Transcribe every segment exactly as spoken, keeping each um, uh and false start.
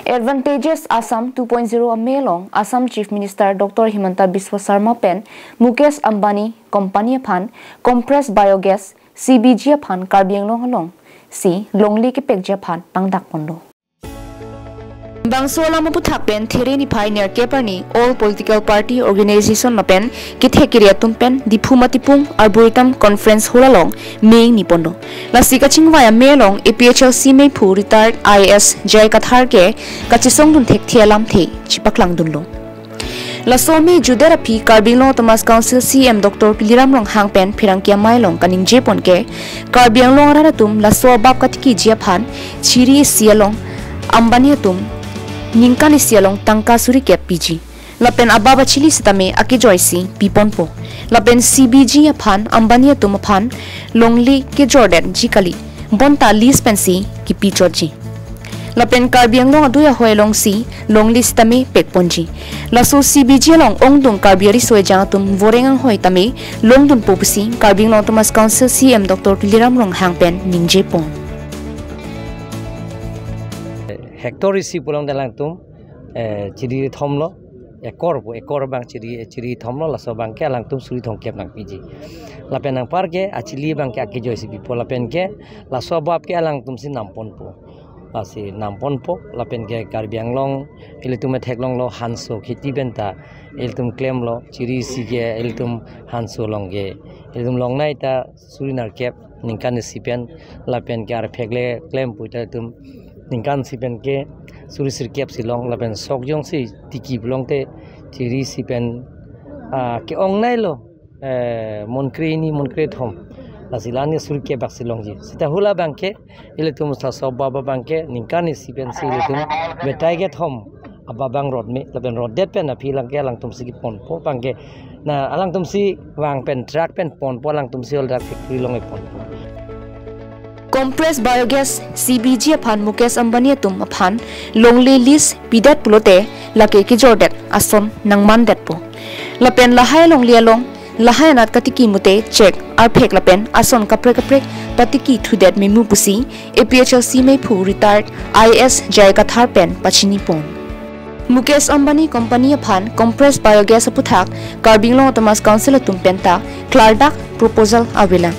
Advantageous Assam two point zero amei along Assam Chief Minister Doctor Himanta Biswa Sarma pen Mukesh Ambani company aphan compressed biogas, C B G, aphan Karbi Anglong alongsi longle kepekji aphan pangdak ponlo. Bangso alam aputhak pen There niphai nerkep arni all political party organization lapen kethek kere atum pen Diphu Matipung Arboretum Conference Hall along mei ingni ponlo. Lasi kachingvai amei along A P H L C meiphu retired I A S J I Kathar ke kachesongdun thekthe alamthe chipaklang dunlo. Laso amei jutdet aphi Karbi Anglong Autonomous Council C E M Doctor Tuliram Ronghang pen pherangke amei along kaningje pon ke Karbi Anglong arat atum laso abab katikiji aphan chiri isi along Ambani atum ningkan isi along tangka suri kep piji. Lapen abab achili sitame akejoisi piponpo. Lapen C B G aphan Ambani atum aphan longle kejordetji kali, bonta lease pensi kipi chotji. Lapen Karbi Anglong adui ahoi alongsi longle sitame pekponji. Laso C B G along ongdung Karbi ariso ejang atum voreng anghoi tame longdunpo pusi Karbi Anglong Autonomous Council C E M Doctor Tuliram Ronghang pen ningje pon. Hectare isi pulote alangtum, eh, chiri thomlo, ekor pu, ekor abang chiri, chiri thomlo, laso abang ke alangtum suri thomkep nangpiji. Lapen anpar ke achili abang ke akejoisi pipo, lapen ke laso abab ke alangtumsi namponpo. Lasi namponpo, lapen ke Karbi Anglong ilitum theklonglo Hanso kheti penta ilitum klemlo, chiri isi ke ilitum Hanso along ke ilitum longnei ta suri nerkep ningkan isi pen, lapen ke arphek le klem pu ta ilitum ningkan isi pen ke suri sirkep si long, lapen sok jongsi tiki pulote chiri isi pen, ah, ke-ongneilo, eh, monkre hini monkre thom. Lasi la-an ke suri kep bak si longji. Seta hula abang ke ilitum laso abab abang ke ningkan isi pensi ilitum betai kethom abab abang rot me, lapen rotdet pen aphi lang ke alangtumsi kiponpo abang ke. Na alangtumsi vang pen truck pen ponpo, alangtumsi ol truck factory along ponpo. Compressed biogas, C B G aphan Mukesh Ambani atum aphan longle lease pidet pulote lake kejordet ason nangmandetpo. Lapen lahai longle along lahai anat katiki mute chek, arphek lapen ason kaprek kaprek patiki thudet memu pusi A P H L C meiphu retired I A S J I Kathar pen pachini pon. Mukesh Ambani company aphan compressed biogas aputhak Karbi Anglong Autonomous Council atum penta klardak proposal avelang.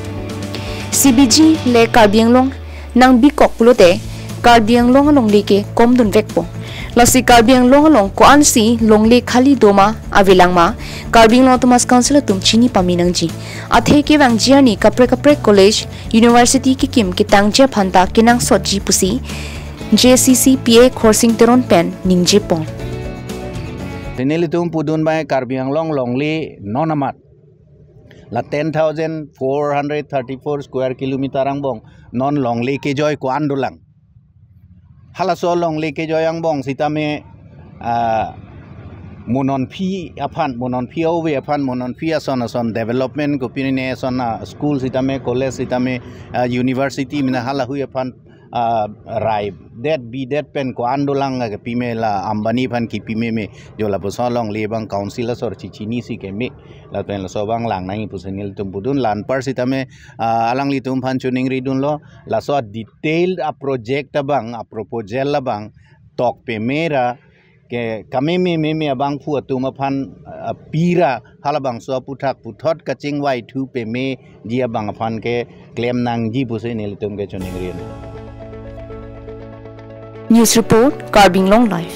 C B G le Karbi Anglong nangbikok pulote Karbi Anglong alongle ke komdunvekpo. Lasi Karbi Anglong along ko-ansi longle khali doma avelang ma Karbi Anglong Autonomous Council atum chini pame nangji. Athe kevangji arni kaprek kaprek college, university kekim ketangji aphanta kenangsotji pusi J C C P A Khorsing Teron pen ningje pon. Nelitum pudun bai Karbi Anglong longle non amat la ten thousand four hundred thirty-four square kilometer angbong non longle kejoi ko-an dolang. Halaso longle kejoi angbong sitame, ah, mo nonphi aphan, mo nonphi ove aphan, mo nonphi ason ason development kopine ason, ah, school sitame, college sitame, ah, university mena halahui aphan, ah, raidet bidet pen ko-an dolang ke pime la Ambani aphan kipime me, jo lapuson longle abang council asor chichinisi keme, lapen laso abang lang nangji pusi nelitum pudun. La anpar sitame, ah, alanglitum aphan choningridunlo, laso detailed a project abang, a proposal abang tok pemera ke kameme meme abangphu atum aphan, ah, pira halabangso aputhak puthot kachingvai thu pemeji abang aphan ke klem nangji pusi nelitum ke choningri. News report, Karbi Anglong Live.